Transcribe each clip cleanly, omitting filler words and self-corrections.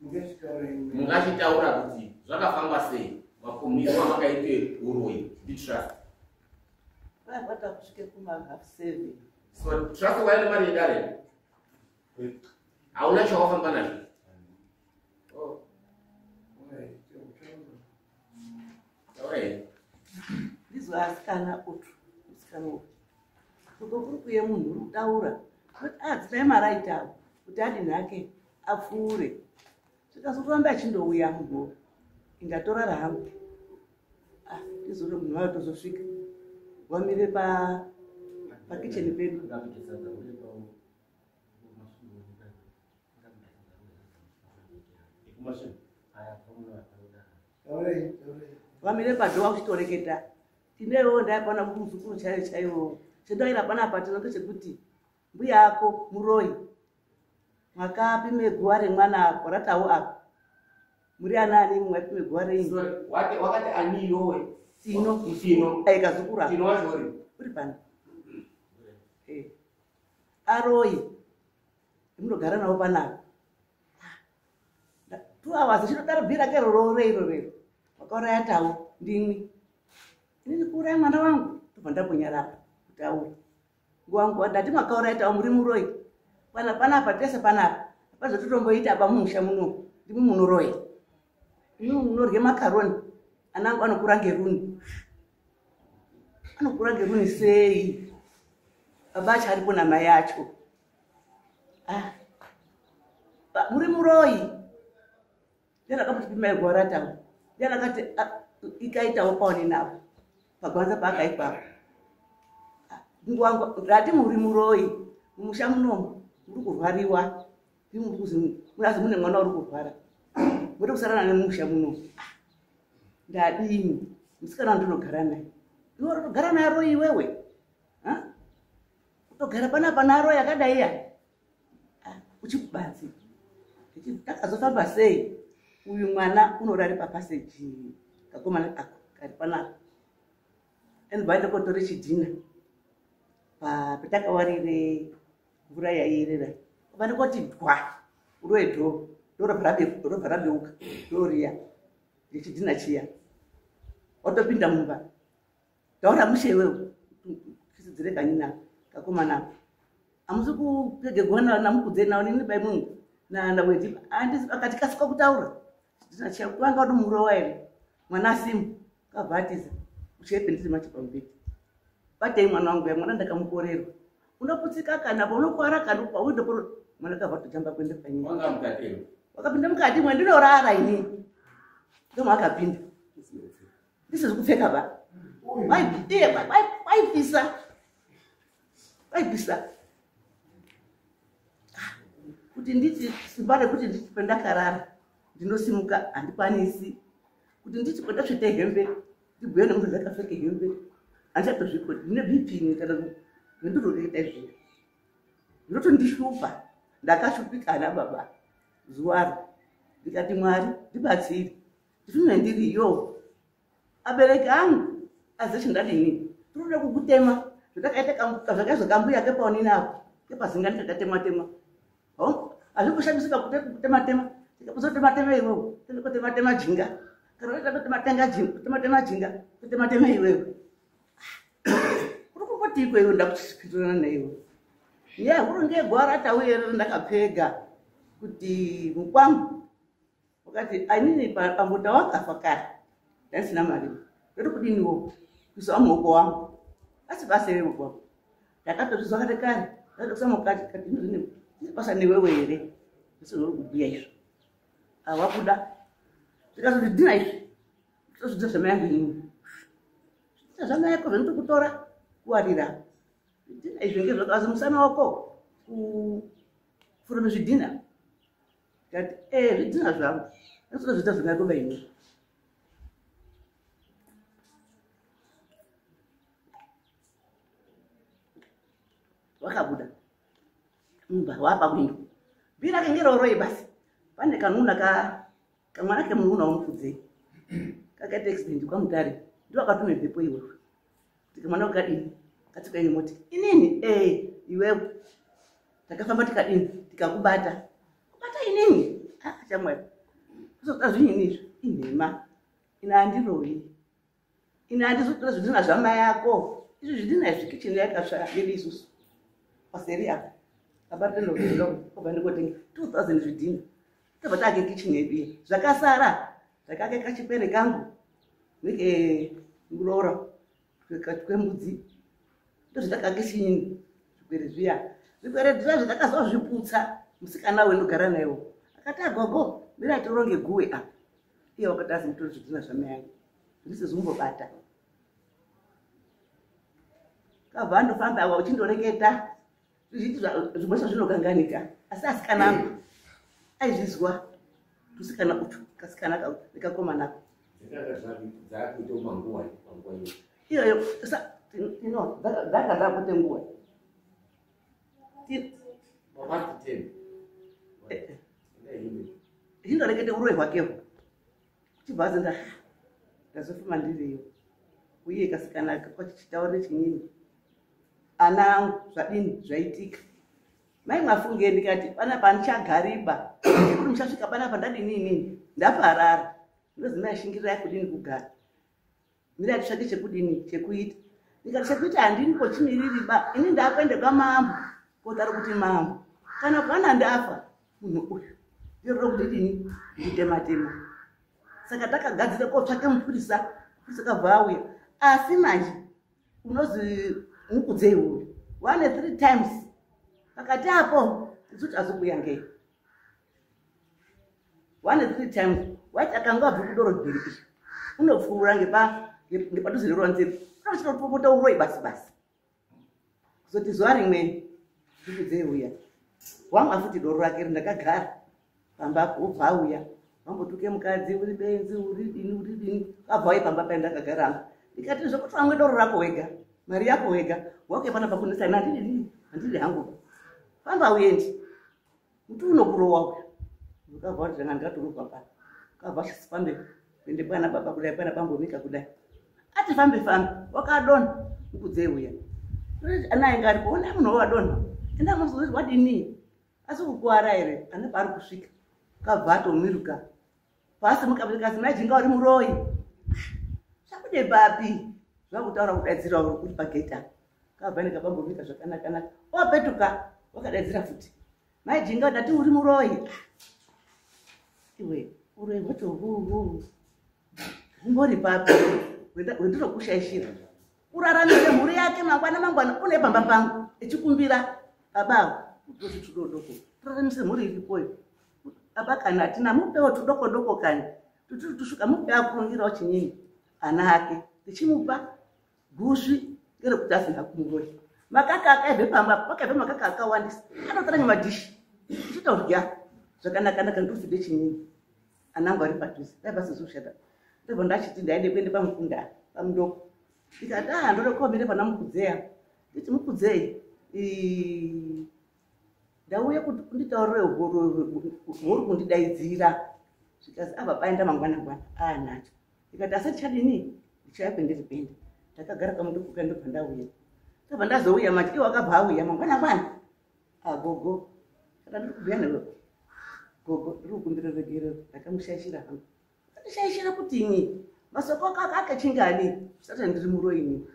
Mungachitaura kuti zvakafamba sei makumiro amakaite uroyi nditrust. Vabata kusvike kuma half seven. So trust waine mari yedare? Hauna chawafamba nacho? Oh. Taurai. Ndizvo asikana utu, musikana utu. Uko kuri kuye munhu uri kutaura. Kuti adzimai maraita avo kuti adini hake apfuure. Zvikazotoramba achindouya munhu indatorara hangu. Ah, ndizvo munhu wayo tozosvika. Wamire pa pakicheni pedu. Vamire padhowa uchitoreketa. Tinewo ndaipana muzukuru chaiyo chaiwo. Chendaira panapa tino ndechekuti mbuya ako muroyi. Mwakapime guva remwana apo ratawo apo. Muri anani mwapime guva renyu. Sorry, wakati ani iyowe? Tino. Tino. Ai kazukuru ako. Tino wacho uri? Uri pano. Aroyi. Munogara navo panapa. 2 hours chinodaro bhira ke roro iro rero. Wakauraya tawo ndimwi. Inini kuuraya mwana wangu tobva ndambonyarara kutaura. Nguva nguva ndati mwakauraya tawo muri muroyi. Pana panapa tese panapa. Pazototomboita apa mumusha muno. Ndimwi munoroya. Imwi munorye makaroni. Anangu anokura ngeruni. Anokura ngeruni sei? Baba acho aripo namai acho. Ah. Muri muroyi. Ndiani akamuti pimai guva ratawo. Ndiani akati ikaitawo paone navo. Pagwanza paakaikwapo. Nguva ndati muri muroyi. Mumusha munomu muri kurwariwa. Ndimi muri kuzi murazi mune mwana uri kurwara. Muri kusarana nemusha munomu. Ndadini? Musikana ndinogara naye. Iwe uri kugara naye royi iwewe? Ha? Kutogara panapa naro yakadai ya? Uchikubanzi. Takazofamba sei? Uyu mwana unorari papaseji kakomana ako kari panapa. Anobva aenda kotora chidhina patakawarire mvura yaiyerera. Obva ndikoti dwa uroye dhoo, dhoo robva rabeuka dhoo riya nechidhina chiya. Watopinda mumba. Taura mushe iwewe. Kisidzire kanyi nako kakomana ako. Hamusi kupegegwa namukudze nawo nini bai mungu na wedi. Handisi akati kasika kutaura. Chidhina chiya wanga watomurova here? Mwana asimu kabva atiza. Uchepe ndiri macho pamubhedhi. Batei mwana wangu ya mwana ndakamukorerwa. Unoputsika kana paunokwara kana paundo poro mwana kabva tojamba kuenda panyika. Wanga mukati here? Wakapinda mukati mwe ndinorara ini. Ndomwe akapinda. Ndisizi kupfeka ba. Waipisa. Waipisa. Kuti nditi simba rekuti nditi pendakarara ndinosimuka handikwanisi. Kuti nditi pendatsvete hembe ndibhuye nemunhu ndakapfeke hembe handichatozvikoni. Ndine BP kana ndinotoita izvi. Ndinotondishupa. Ndakashupika ana baba zuwaro. Ndikati Mwari ndibatsire. Ndifune ndiriyo. Abereki angu azive chandadini. Tinoda kukutema. Zvandakaita zvakaizwa kambuya kepaonini apo. Kepazinga ndakatemwa temwa. Hazvikushamisika kutema tema. Tikapedza tema iwewe. Tinoda kutema tema jinga. Kana unoita kutema tenga jinga, kutema tema jinga, kutema tema iwewe. Uri kumboti iko iwe ndakuchisikirana naiwe. Nyaya huru ngegwara tauye rero ndakapfega kuti mukwangu wakati anini pambuta wakafa kare. Ndasina mari. Ndoti kudiniwo? Kuisa muoko wangu. Asi basa rero kwako. Ndakatozvizwa kare kare. Ndatokuisa mukati kati ndini basa newewe here? Ndisizori kubhuya izvo. Awabuda. Ndikazoti dhina izvi. Ndozvidza zvamai yangu inini. Zvidza zvamai yako zvinotokutora kuwarira. Zvidhina izvi ngezvakazi musana wako kufurome zvidhina. Ndikati, zvidhina zvangu. Ndozvidza zvamai yako baini. Wakabuda. Mumba wapa kuindo. Bira ke ngero roi basi. Pane kanuna ka kamwana ke munhu unomukudze. Kakaita accident kwa Mutare. Ndo akatume mhepo iwewe. Kuti kamwana kakadini? Katsika moti. Inini iwewe. Takafamba tikadini? Tikakubata. Kubata inini. Ah, shamwari, kuzoda zvinyini izvi inhema. Ine handiroyi, ine handizotora zvidhina zvamai ako. Izvi zvidhina izvi kicheni yakatsva yedu isusu paseri apa. Abatendobva ndikotenga 2000 zvidhina, tobva taake kicheni yedu iya. Zvakasara ndakake kachipere kangu neke muroora kwembudzi, ndozvatakake chinyini zvikwere zviya. Zvikwere zviya zvatakazozviputsa, musikana wendogara nayewo akati, agogo, mirai tironge guwe apa. Iye wakati azi mutori zvidhina zvamai yangu zvisizumbobata. Kabva andofamba awa uchindoreketa zvizhinji zvimwe zvazvinokanganika, asi asikana angu aizvizwa, tusikana utu, kasikana nekakomanako. Dzakanga dzakuita manguva panguva iyo? Iyoyo ino dzanga dzakuite nguva. Mapast 10. Chindorekete uroyi hwakeho kuchibva azinda. Ndazofuma ndiriyo uye kasikana kwachichitaurire chinyini, ana angu, zvadini zvaitika mai mwafunge? Ndikati panapa handichagariba nekuti muchasvika panapa ndadini inini ndaparara. Ndozi mai, shingirirai kudini kugara, mirai titsvake chekudini chekuita. Ndikati chekuita handini kochimiririba, ini ndakuende kwamambo kotaura kuti mambo, kana kwana ndafa munhu uyu ndinoda kuti dini nditematema. Saka takagadzira kotsvake mupurisa. Mupurisa kabva auya, asi manje unozi mukudzei uyu one three times pakati apo izuti azokuya ngei one three times. Waiti akanga abve kudoro bhiri izvi unopfuura ngepadhuze neruwanzeri, unochitopopota uroyi basi basi. Kuzoti zuva rimweni ndikudzei uya wamwa futi doro rake, ndakagara pambapo, wobva auya wambotuke mukadzi, uri benzi, uri dini, uri dini. Abva auya pamba pai ndakagara hangu, ndikati zvokuti wamwe doro rako wega, mari yako wega, wauke pana pakunisana, handidi, handidi hangu, famba uendi, muti unokurowa uyu. Ndikabva kuti ndanga ndikatororwa pano. Kabva achifambe kuende kwana baba kudai, kwana bambomika kudai, ati fambe fambe wakadonha. Mukudzei uya ana ainge aripo, ona munhu wadonha, enda muzoti wadini, asi kukuwara here? Ane paari kusvika kabva atomiruka pasi mukabikazi, maijinga uri muroyi, zvakude papi zvakutaura kudaidzira uri pagate apa. Kabva nekabambomika zvakanakanaka, wapetuka wakadaidzira futi, maijinga, ndati uri muroyi iwe, uroyi hwacho huhu humbori papi hwendinokushaishira uraramise mhuri yake? Mangwana mangwana une pamba pangu echikumbira baba utoti tudodoko turaramise mhuri iripoyo. Baba kana hatina, mupewo tudoko doko kani tutiri tusvika, mupe akurongerawo chinyini ana ake. Tichimupa gusvi ngerekuti asina kumuroyi. Makaka akaibve pamba, pakaibve makaka akawandisa, anotora nemadhishi tichitodya zvakanakanaka. Ndofide chinyini anangu ari padhuze, dai pasizoshata. Ndobva ndachiti ndaide kuende pamukunda pamudoko, ndikati a ndoda kuomere pana Mukudzeya. Nditi Mukudzei, ndauya kuti unditaurire huri kundidaidzira. Zvikazi abva paenda mangwana ngwana aanacho. Ndikati asi tichadini, ndichauya kwendiri kuenda. Ndakagara kamudoko ka, ndobva ndauya, ndobva ndazouya manje iwo akabva auya mangwana ngwana. Agogo, kana ndiri kubhuya newe gogo, ndiri kukumbira regerero, ndakamushaishira hangu. Ndishaishira kutini? Masoko akachingani zvisati ndiri muroini,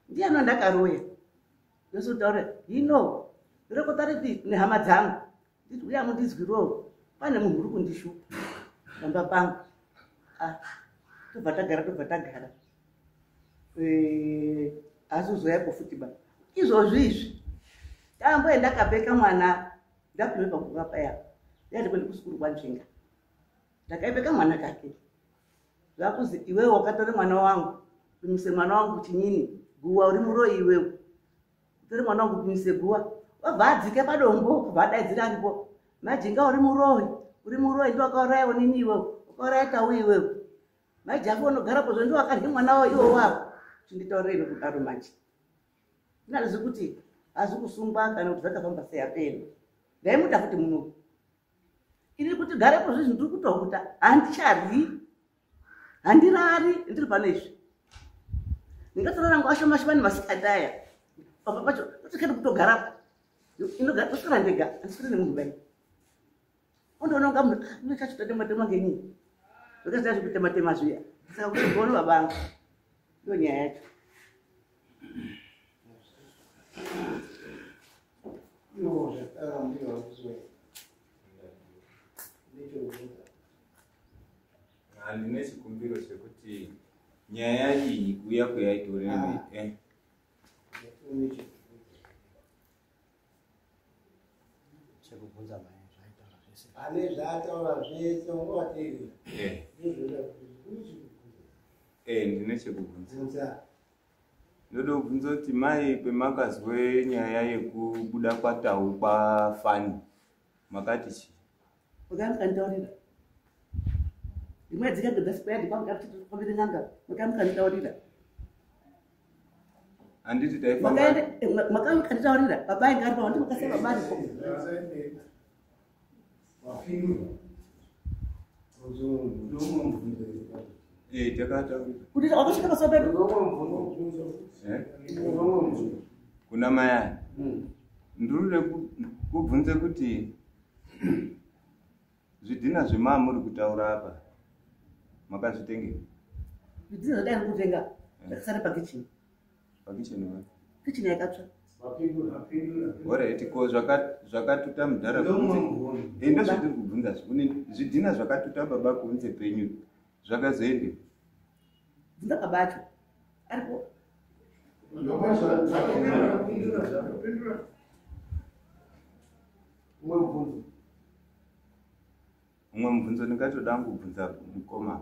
ndiani wandakaroya? Ndozotaura hino ndorekota ripi nehama dzangu, nditi uya mundizwirowo, pane munhu uri kundishupa pamba pangu. Ah, tobva tagara, tobva tagara. Asi uzoyapo futi ba izvozvi izvi tamboenda kapeka mwana ndapume paguva paya, yandikuende kusukuru kwanzvenga, ndakaipeka mwana kake. Zvakuzi iwewe wakatore mwana wangu kumise mwana wangu chinyini guwa, uri muroyi iwewe, utore mwana wangu kumise guwa. Wabva adzike padombo, kubva adaidzira aripo, majinga uri muroyi, uri muroyi, ndiwakaurayawo nini iwewe, wakauraya tau iwewe, maijafu unogarapo zvo ndiwakarye mwana wawo iwo wako. Chinditaurire kudaro manje ndinazvi kuti hazi kusungwa kana kuti zvakafamba sei apeno. Ndaimuda futi muno ini kuti garepo zvezvi, ndiri kutohuta, handicharyi, handirari, ndiri pano izvi ndingatorara nguva shoma shoma nemasikati aya. Pamba pacho totikati kutogarapo, ndoswera ndega, handisweri nemunhu bai. Undoona kunga munhu inochachitotematema ngenyi. Zvakazita zvekutematema zviya. Saka kuti gono baba angu. Ndiyo nyaya yacho. Handine chikumbiro chekuti nyaya iyi kuuya kuyaitorei eh. Chekubvunza mai zvaitaura zvese. Pane zvaataura zvese ungovateerera. Eh. Ndizvo. Eh, ndine chekubvunza. Bvunza. Ndoda kubvunza kuti mai pemakazwe nyaya yekubuda kwaTau kwaFani makati chii? Makamukanditaurira. Rimwe dzika dzasipayadi kwamukafambire n'anga makamukanditaurira. Handiti taifamba Makamukanditaurira baba ainge ari pano ndimakasiya baba aripo. Eh, takataurira. Kuti wakasvika pazuva pedu. Eh? Kuna mai aya. Ndiri kubvunze kuti zvidhina zvemamuri kutaura apa makazvitengera Zvidhina zvadai ndiri kutenga zvakasara pakichini. Pakicheni vai? Kichini yakatsva. Alright, ko zvakatuta mudhara kunze? Eh, ndozvatiri kubvunza kune zvidhina zvakatuta baba kunze penyu zvakazoende? Bvunza baba acho. Aripo. Umwe mubvunzo ndingatoda kubvunza mukoma.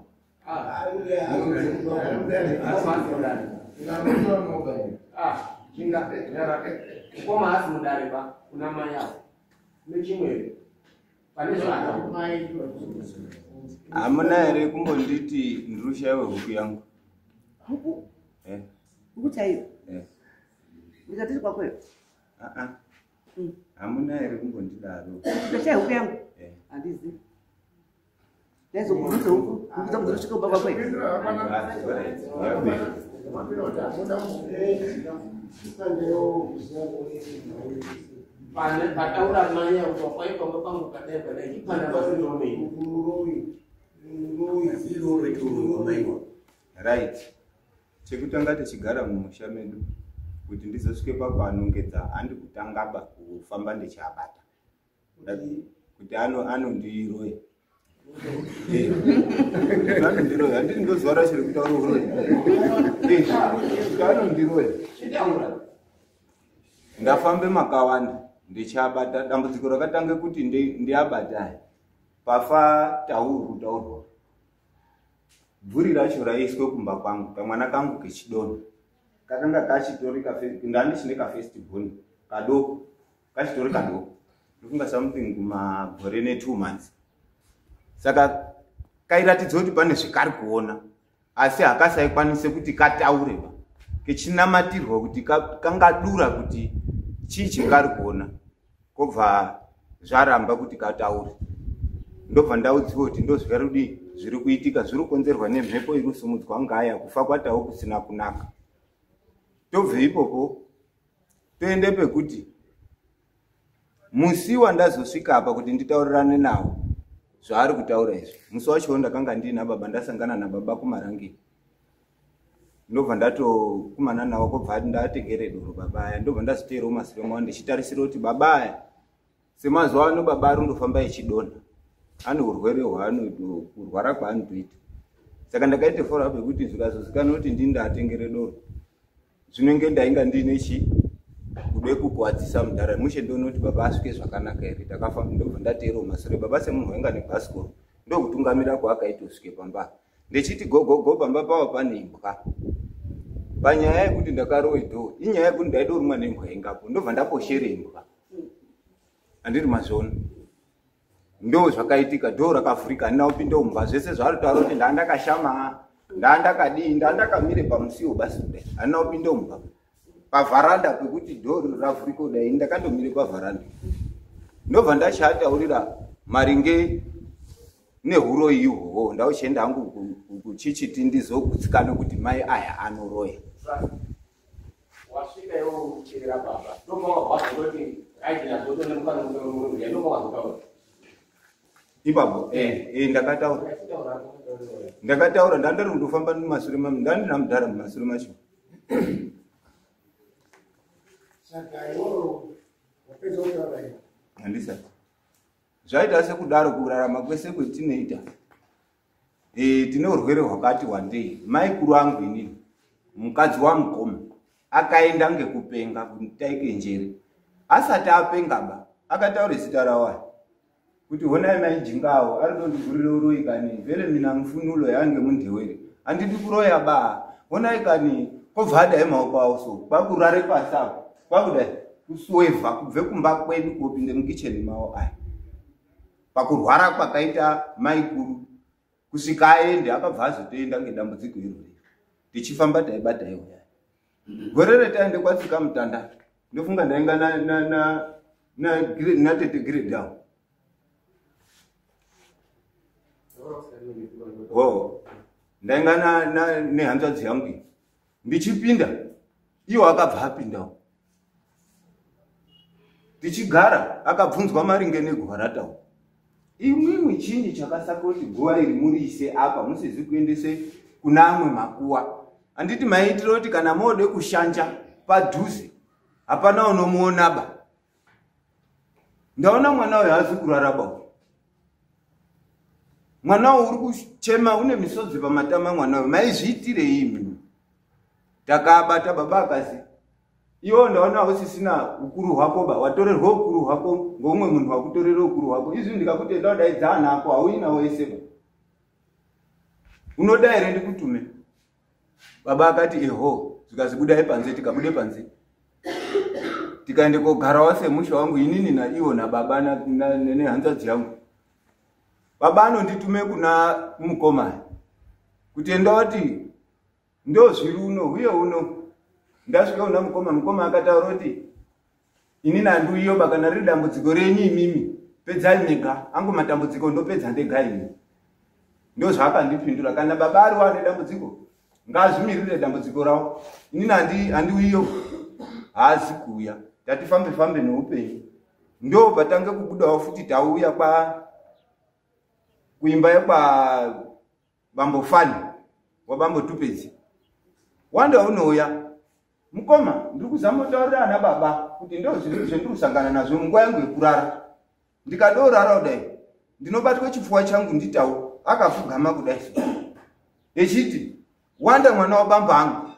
Mukoma haasi mudare ba kuna mai avo nechimwe pane zvaaka. Hamuna here kumbonditi ndiri kushaiwa huku yangu? Huku. Eh. Huku chaiyo. Eh. Ndikatiri kwakweyo. Ah ah. Hamuna here kumbondidaro? Ndashaya huku yangu. Eh. Handizivi. Ndaizobvunza huku. Huku dzangu dzinosvika kumba kwakweyo. Alright. Pane pataura mai avo kwakwai pamba pangu kadai kadai chipanda pasindonei. Right. Chekutanga tichigara mumusha medu kuti ndizosvike pakuanongedza handi kutanga ba kufamba ndichiabata. Kuti anondiroya. Eh. Anondiroya. Handiti ndozuva racho rekutaura uroyi. Eh. Kuti anondiroya. Chitaura. Ndafambe makawanda ndichiabata. Dambudziko rakatanga kuti ndiabate aya. Pafa tauru kutaurwa. Bvuri racho raiswe kumba kwangu, kamwana kangu kechidonha. Kakanga kachitori ndandichine kafirst born kadoko, kachitori kadoko. Ndofunga something kumagore ne 2 months. Saka kairatidza kuti pane zvikari kuona, asi hakasaikwanise kuti kataure ba. Kechinamatirwa kuti kangadura kuti chii chikari kuona, kobva zvaramba kuti kataure. Ndobva ndaudziwa kuti ndozvikarudi zviri kuitika zviri kukonzerwa nemhepo iri kusimudzwa ngaya kufa kwaTau kusina kunaka. Tobve ipopo toende pekuti musi wandazosvika apa kuti nditaurirane nawo zvaari kutaura izvi. Musi wacho ndakanga ndiina baba, ndasangana nababa kuMarange. Ndobva ndatokumana nawo kobva ndatengere doro baba aya. Ndobva ndazoteerawo masure mavo ndichitarisira kuti baba aya semazuva ano baba ari kundofamba echidonha. Ane urwere kurwara kwaanotoita. Saka ndakaita follow up yekuti zvikazozikanwa kuti ndini ndatengere doro. Zvinenge ndainga ndiine chi kude kukuwadzisa mudhara. Mushe ndoona kuti baba asvike zvakanaka here. Takafamba ndobva ndateerawo masure. Baba semunhu wainga nebhasikoro ndokutungamira kwaakaita kusvike pamba. Ndechiti gogogo pamba pavo pane imbwa. Panyaya yekuti ndakarowe dhoo, inyaya yekuti ndaida kurumwa nembwa ingapo. Ndobva ndaposhere imbwa. Handiri mazviona. Ndo zvakaitika, dhoo rakavhurika, handina kupinda mumba. Zvese zvaari kutaura kuti ndandakashama, ndandakadii, ndandakamire pamusiwo basi kudai. Handina kupinda mumba. Pavharanda pekuti dhoo ravhurika kudai, ndakandomire pavharanda. Ndobva ndachataurira maringe nehuroyi ihwohwo. Ndauchienda hangu kuchichiti ndizogutsikana kuti mai aya anoroya. Wasvika iwe ucherera baba. Ndobva wabva kuti aiti nazoto nemukana muroyi. Ndobva wazotaura. Ipapo eh, eh, ndakataura ndakataura ndandiri kutofamba mumasure ndandina mudhara mumasure macho. Saka iwowo wapedza kutaura here? Handisati. Zvaita sekudaro kurarama kwese kwetinoita. E, tine urwere hwakati wandei. Maikuru angu inini, mukadzi wamukoma, akaenda ngekupenga kutaike njere. Asati apenga ba, akataura zita rawo kuti honai maijinga awo ari kundigurira uroyi kani vele mina mufunulo yange mundewere handidi kuroya ba honai kani kobva adai maoko awo so kwakurare pasi apo kwakudai kusuwevha kubve kumba kwedu kopinde mukicheni mawo aya pakurwara kwakaita maikuru kusvika aende akabva azotoenda ngedambudziko irori tichifamba taibata ihoya gore retaende kwatsika mutanda ndofunga ndainga natete grade awo ho ndainga nehanzvadzi yangu iyi ndichipinda iwo akabva apindawo tichigara akabvunzwa maringe neguva ratawo imwimwi chinyi chakasaka kuti guva iri muriise apa musizi kuendese kuna amwe makuwa handiti maiitira kuti kana mode kushanja padhuze hapana unomuonaba ndaona mwana uyo haazi kuraraba uyu mwana uyu uri kuchema une misodzi pamatama mwana uyu maizviitirei imimi takabata baba akazi iwo ndaona hausisina ukuru hwako ba watorerwa ukuru hwako ngoumwe munhu wakutorera ukuru hwako izvi ndikakuti enda udaidza ana ako hauinawo ese ba unoda here ndikutume baba akati eho zvikazi budai panze tikabude panze tikaende kogarawo semusha wangu inini naiwo nababa nehanzvadzi yangu baba anonditume kuna mukoma kuti enda wati ndozviri uno huye uno ndasvika kuna mukoma mukoma akataura kuti inini handiuyiyoba kana riri dambudziko renyu imimi pedzai mega angu matambudziko ndopedza ndega ini ndozvaakandipindura kana baba ari wane dambudziko ngazvimirire dambudziko rawo inini handiuyiyo haazi kuuya tati fambe fambe neupenyu ndo patange kubudawo futi tauya kwa kuimba yekwa bambo fani wabambo tupedzi wanda unouya mukoma ndiri kuzama kutaurira ana baba kuti ndo zvendiri kusangana nazvo munguva yangu yekurara ndikadorara kudai ndinobatwa chipfuwa changu nditawo akapfugama kudai so echiti wanda mwana wabambo angu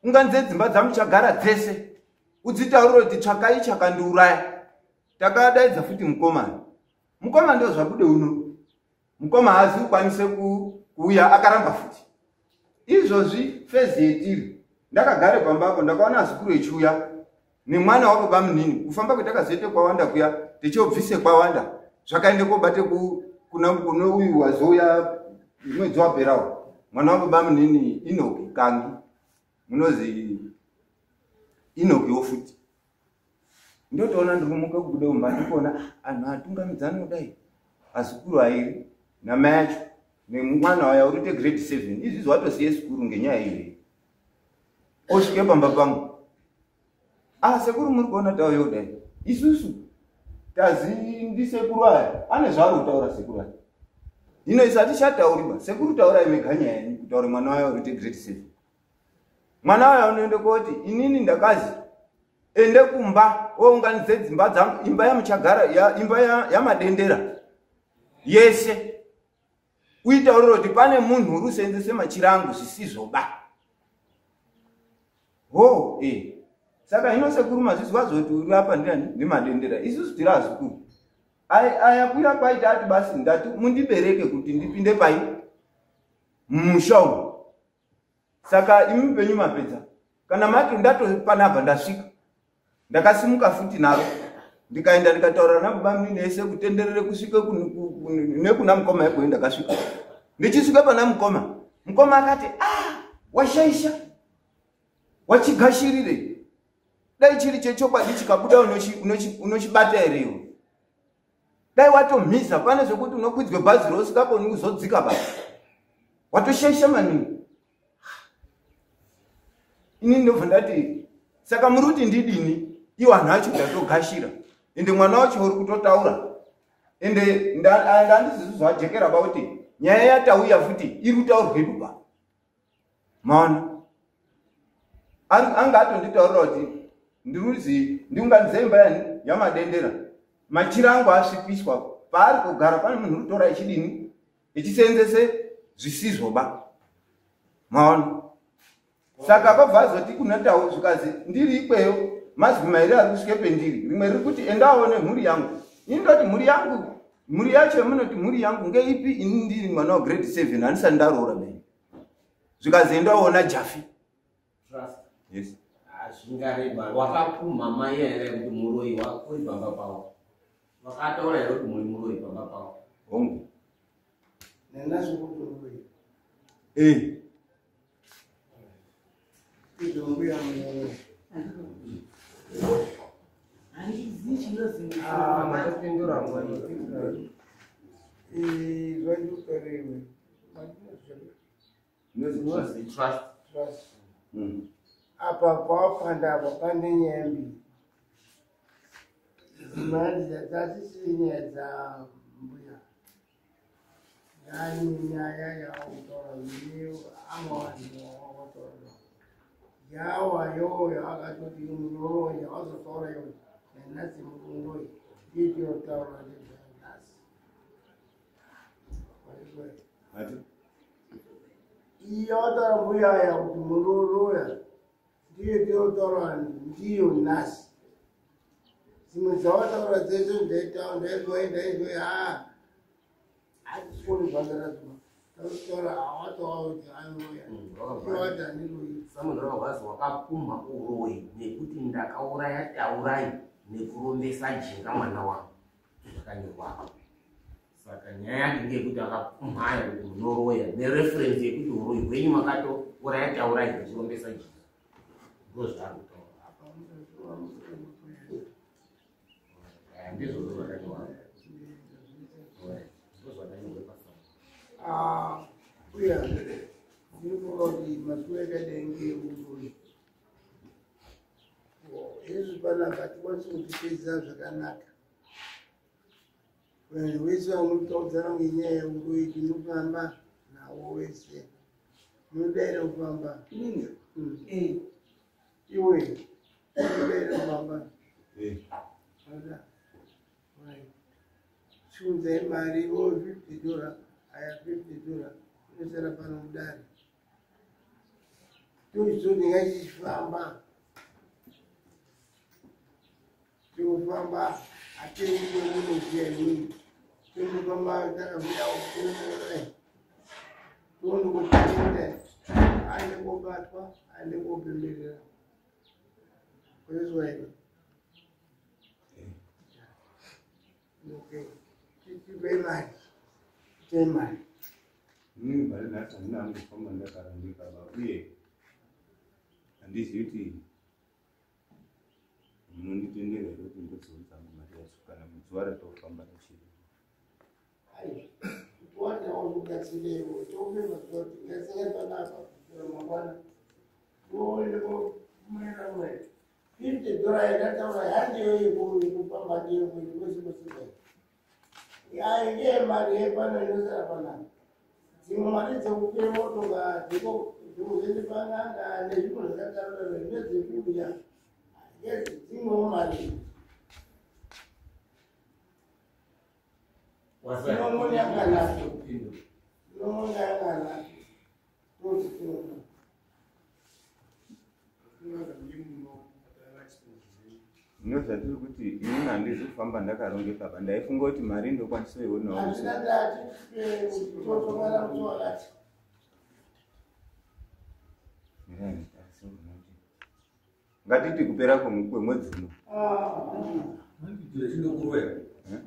unganidze dzimba dzamuchagara dzese udzitaurire kuti tsvakai chakandiuraya takadaidza futi mukomana mukoma ndo zvabude uno mukoma haazi kukwanise kuuya akaramba futi izvozvi fezi yetiri ndakagare pamba apo ndakaona azukuru echiuya nemwana wababa munini kufamba kwetakazoite kwawanda kuya tichiobvise kwawanda zvakaende kobate kuna kune uyu wazouya mwedzi waperawo mwana wababa munini inoki kangi munozi inokiwo futi ndotoona ndikumuka kubuda kumba ndikuona anhu atungamidzana kudai azukuru airi namai acho nemwana waya uri kuite grade 7 izvizvi watosiye sikuru ngenyaya iyoyi osvike pamba pangu ah sekuru muri kuona tauye kudai isusu tazi ndisekuru aya ane zvaari kutaura sekuru aya hino isu hatichatauri ba sekuru taurai mega nyaya yenyu kutaura mwana waya uri kuite grade 7 mwana waya unoende koti inini ndakazi ende kumba wounganidze dzimba dzangu imba yamuchagara ya, imba yamadendera ya yese uitaurira kuti pane munhu uri usenzese machira angu zvisizvoba ho e eh. saka hino sekuru mazvizwa zvoti uri apa ndiani ndimadendera isusu tiri azukuru aya kuya kwaita ati basi ndati mundibereke kuti ndipinde pai mumusha umu saka imi penyu mapedza kana mati ndatopanabva ndasvika ndakasimuka futi naro ndikaenda ndikataura nababa munini ese kutenderere kusvike nekuna mukoma ikoyo ndakasvika ndichisvika pana mukoma mukoma akati ah washaisha wachigashirire dai chiri chechokwadi chikabuda unochibata here iwe dai watomhisa pane zvekuti unokwidzwe bhazi rousingakoni kuzodzika ba watoshaisha maningi ini ndobva ndati saka muri kuti ndidini iwo anhu acho ndatogashira ende mwana wacho uri kutotaura Ende ndandisisu zvajekera ba kuti nyaya yatauya futi iri kutaurwa ipo pa. Maona? Anga atonditaurira kuti ndiruzi ndiunganidze imba yani yaMadendera. Machira angu asvipiswa paari kugara pane munhu uri kutora ichidini ichisenzese zvisizvo ba. Maona? Saka kwabva azoti kuna Tau zvikazi ndiri ikweyo mazwi mairi ari kusvike pendiri. Rimwe riri kuti endawo nemhuri yangu. Ini ndoti mhuri yangu, mhuri yacho yamunoti mhuri yangu ngeipi? Ini ndiri mwana wagrade 7 handisati ndaroora beni. Zvikazi endawoona Jafi. Trust. Yes. Hazvingareba. Wakapumha mai here kuti muroyi uri pamba pavo? Wakataura here kuti muri muroyi pamba pavo? Hongu. Nenazvo kuti muroyi. Eh. Izvo mbuya muroyi. Handizivi chinozi. Ah, matopindura mwana. Zvandikutorewe. Zvinozi Trust. Trust. Apa pawapanda apa pane nyaya mbiri. Dzimwe dzasisiri nyaya dzambuya. Yani nyaya yaakutaura anga vanhu wakataura. Yawa yoyo akatoti muroyi yawazotaura iyoyo. Nanhasi muroyi. Ndiyo tinotaura nezvanhasi. Ati? Iyo wataura mbuya ya kuti muroya ndiyo tinotaura ndiyo nhasi. Dzimwe dzawataura dzese ndaitaura ndaizoi ndaizoi haa hatikoni basa racho. Tautaura hawataura kuti airoya. Iyo wati handiroyi. Samunhu wakwazi wakapumha uroyi nekuti ndakauraya Taurai nekurombesa Jinga mwana wangu. Zvakanyorwa. Saka nyaya yake ngeyekuti akapumhaya kuti munoroya nereference yekuti uroyi hwenyu makatouraya Taurai nekurombesa Jinga. Ndozvaari kutaura. Ndizvo zvakanyorwa. Ndozvakanyorwa pasama. Ah, uya ndinofunga kuti masuwa yakadai ngeeuroyi. Izvi panapa hatikwanisi kutipedzisa zvakanaka. Vanhu vese vanotaudzana ngenyaya yeuroyi tinofamba navo vese. Munodaira kufamba? Inini? Mm. Eh. Iwe unodaira kufamba? Eh. Oda. Right. Chiunzai mari iwo $50 aya $50 inosara pano mudare. Tochizoti ngatichifamba. Tinofamba hatendi kwemunoziya imwimwi. Tinofamba takavuya toende kopinda aende kobatwa aende kopemberera. Kwezwa here? Okay. Tipe mari. Tipe mari. Inini pari nhasi handina hangu kufamba ndakarongeka ba uye handizivi kuti munonditendera here kuti ndodziudza mari yacho kana zuva ratofamba rachiri. Ai, wati auzogadzirewo tope mazuva kuti ngasere panapa kusvika mangwana. Toende komera mwari. $50 yandataura handiyo yekufamba ndiyo kuenda kwese kwese. Yayi ngeyemari yepano inosara panapa. Dzimwe mari dzekukwira motoka dziko dzekuzoende pan'anga nezvimwe zvakadaro ndedzekudya. Dzimwewo mari. Tinomona yakanaka. Tinomona yakanaka. Toti tinoona. Ndozvatiri kuti inini handizi kufamba ndakarongeka ba ndaifunga kuti mari ndokwanisa ionawo. Hazvina ndati totongana musi wakati. Ngatiti kupera kwemwedzi uno. Ah. Chinokuroya. Eh?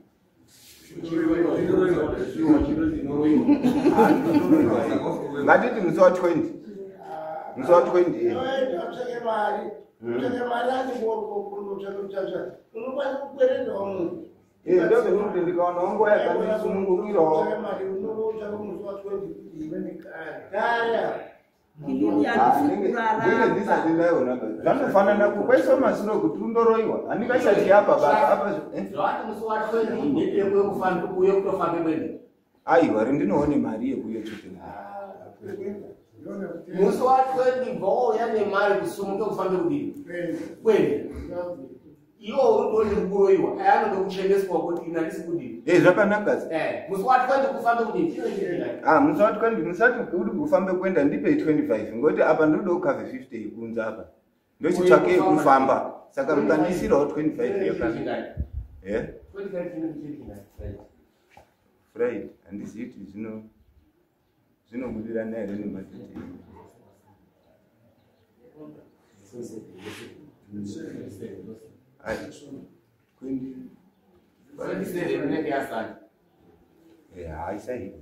Ngatiti musi wa20, musi wa20. Iwe utsvake mari. Utsvake mari handi kunotsvaka kutsvaka. Unokwanisa kukweredawo munhu. Ndozvekuti kuti ndikaonawo nguva yakandisunungukirawo. Utsvake mari unotsvaka musi wa20 kuti kare. Inini handisi Ndinge ndisati kuraramba. ndaiona ba. Zvanofanana kukwaiswa masuro kuti undoroiwa. Handingachati apa baba apa. Zvawati musi wa 20 date yeko yekufamba uye kutofambe kwenda. Aiwa, rindinoone mari yekuyo chete. Musi wa 20 bva wauya nemari kusumuka kufambe kudini? Kwenda. Iwo uri kutoona kuroiwa. Aya anoda kucheneswa kuti ina ndisi kudini. Zvakanaka. Musi wa 20 kufambe kudini? Chino chiri. Ah, musati kandi musati uri kufambe kuenda ndipe 25 ngokuti apa ndinoda kukavhe 50 yekunze apa. Ndochitsvake yekufamba. Saka mukandisirawo 25 yakanaka. Eh? 25 chino chiri chingani? Friday handizivi kuti zvinobudirana here nemadhete. Ai, kwendi 27 inenge yasana. Haisai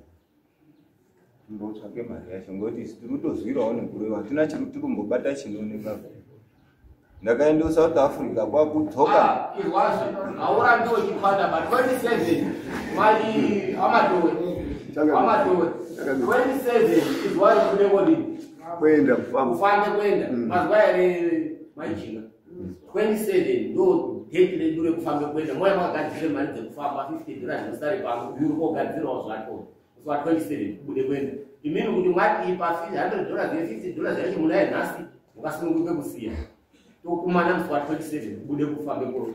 timbotsvake mari yacho ngokuti isu tiri kutozwirawo nekurewa hatina chiri tiri kumbobata chinooneka. Ndakaenda kuSouth Africa kwakudzoka. Ah, izwazve haurambi uchikwata but 27 mali amatowe amatowe 27 izwazve kude kodini? Kuenda kufamba. Kufambe kuenda mazuva here majinga 27 ndo date redu rekufambe kuenda. Moya makagadzire mari dzekufamba $50 musare pangu uri kogadzirawo zvacho musi wa 27 kubude kuenda. Imini kuti mwatipa $100 ye$50 yacho munaye nhasi mukasununguke kusiya tokumana musi wa 27 kubude kufambe ko.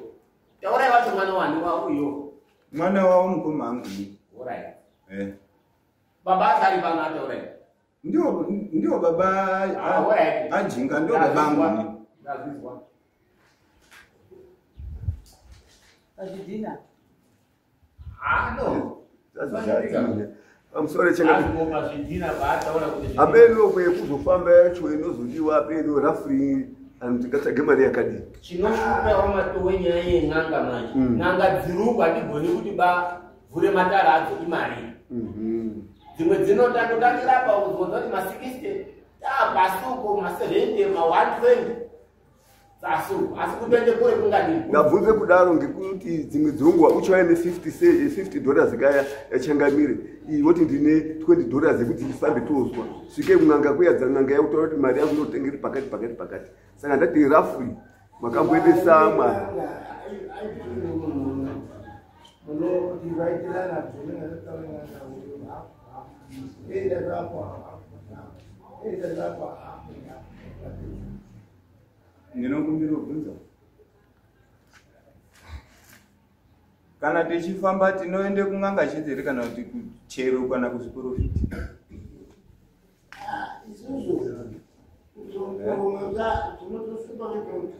Taurai wacho mwana wani wauyo? Mwana wavo mukoma angu. Alright. Eh. Baba asari pano ataurai? Ndio baba. Ah, alright. Ajinga ndio baba angu. Ndazvizwa. Pazvidhina. Ah, no. Pamusoro chengati. Azvikopa zvidhina paataura kuti Apeno kwekuzofamba yacho inozodiwa apeno rafuri anhu tingatsvage mari yakadii? Chinoshupa wamatowe nyaya yen'anga manje. N'anga dziruku hatigoni kuti bavhure matara adzo imari. Dzimwe dzinotandotangira pa udzodza kuti ma60 taapasi uko ma70 ma120 dzasi uko asi kutoende kure kungadii? Ndabvunze kudaro ngekuti dzimwe dzenguva uchauya ne$50 kaya yachangamire iyi woti ndine $20 yekuti ifambe tozwa svike kun'anga kuyadza n'anga yakutaura kuti mari yangu inotengeri pakati pakati pakati. Saka ndati rafuri makamboendesa mwana. Ndinokumbira kubvunza. Kana tichifamba tinoende kun'anga chete here kana kuti kuchero kana kuzviporofiti? Isusu tinotosupa ngekuti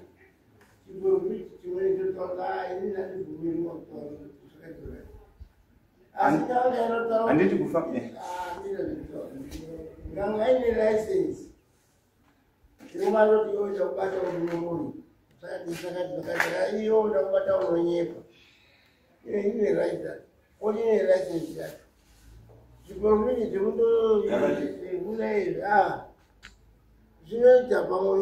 chiprofiti chimweni chotaura ini handibvumirwa kutaura zvakadai asi n'anga inotaura. Handiti kufamba. N'anga ine license inomanoti iwe chakubata unomuroi zvakati zvakati zvakati iyo ndakubata unonyepa iyo ine right oti ine license yacho. Zviprofiti zvekundokuna izvi zvinoita pamwe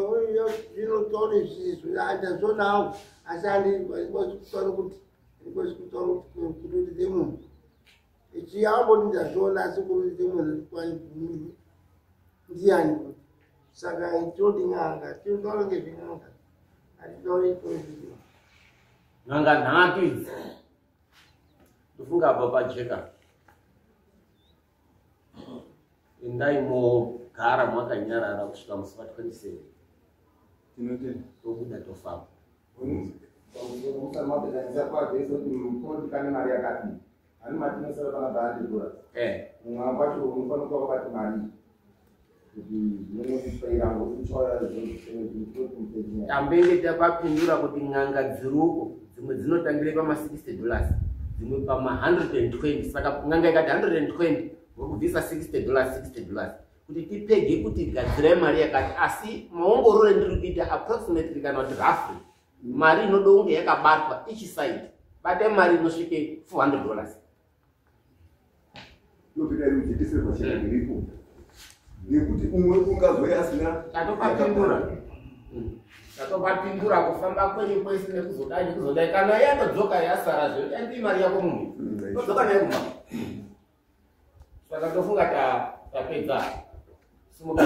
zvinotaura zvisizvo handazvonawo asi handikwanisi kutaura kuti handikwanisi kutaura kuti kutoridze munhu ichiyamboti ndazviona asi kutoridze munhu handibvumirwi ndiani. Saka tinoti n'anga tinotaura ngezven'anga hatitauri profiti. N'anga nhatu idzi ndofunga apa pajeka. Endai mogara mwakanyarara kusvika musi wa 27. Tinotenda. Tobuda tofamba. Kane mari yakadii ani matinosara pana $100. Mumwe kwacho unofanira kuva wakati mari kuti zvinongokufaira ngokuchauya. Tambenge tapapindura kuti n'anga dziruko dzimwe dzinotangire pama$60 dzimwe pama120. Saka n'anga ikati 120 uri kubvisa $60 $60 kuti tipege kuti gadzirai mari yakati. Asi maongororo endiri kuita approximately kana kuti roughly mari inoda kunge yakabatwa each side batai mari inosvike $400. Inopinda iri ujekesere pachena iripo nekuti umwe ungazouya asina. Tatopapindura kufamba kwenyu kwese nekuzodai nekuzodai. Kana yatodzoka yasara zve andi mari yako munhu todzoka naye kumba. Saka tofunga tapedza. Simuka.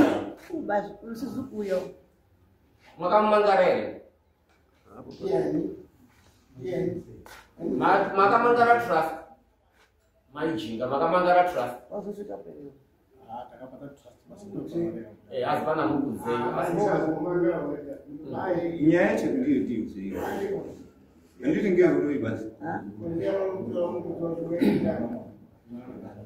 Kuba usizukuyo. Makamangara here? Makamangara trust. Maijinga makamangara trust. Wazosvika peyo. Asi pana mukudzei. Nyaya yacho ndiyo ndiyo zveiyo. Handiti ngeuroi basi.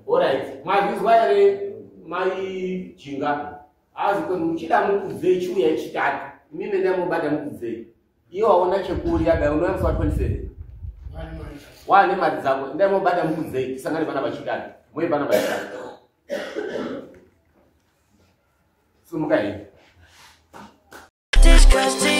Alright, mazvizwa here maijinga? Azi kuti muchida mukudzei chiuya chitatu. Imimi endai mobata mukudzei. Iye waona chekurya dai unouya musi wa 27. Wane mari dzako, endai mobata mukudzei tisangane pana pachitatu. Muye pana pachitatu. Sumuka here. Disgusting.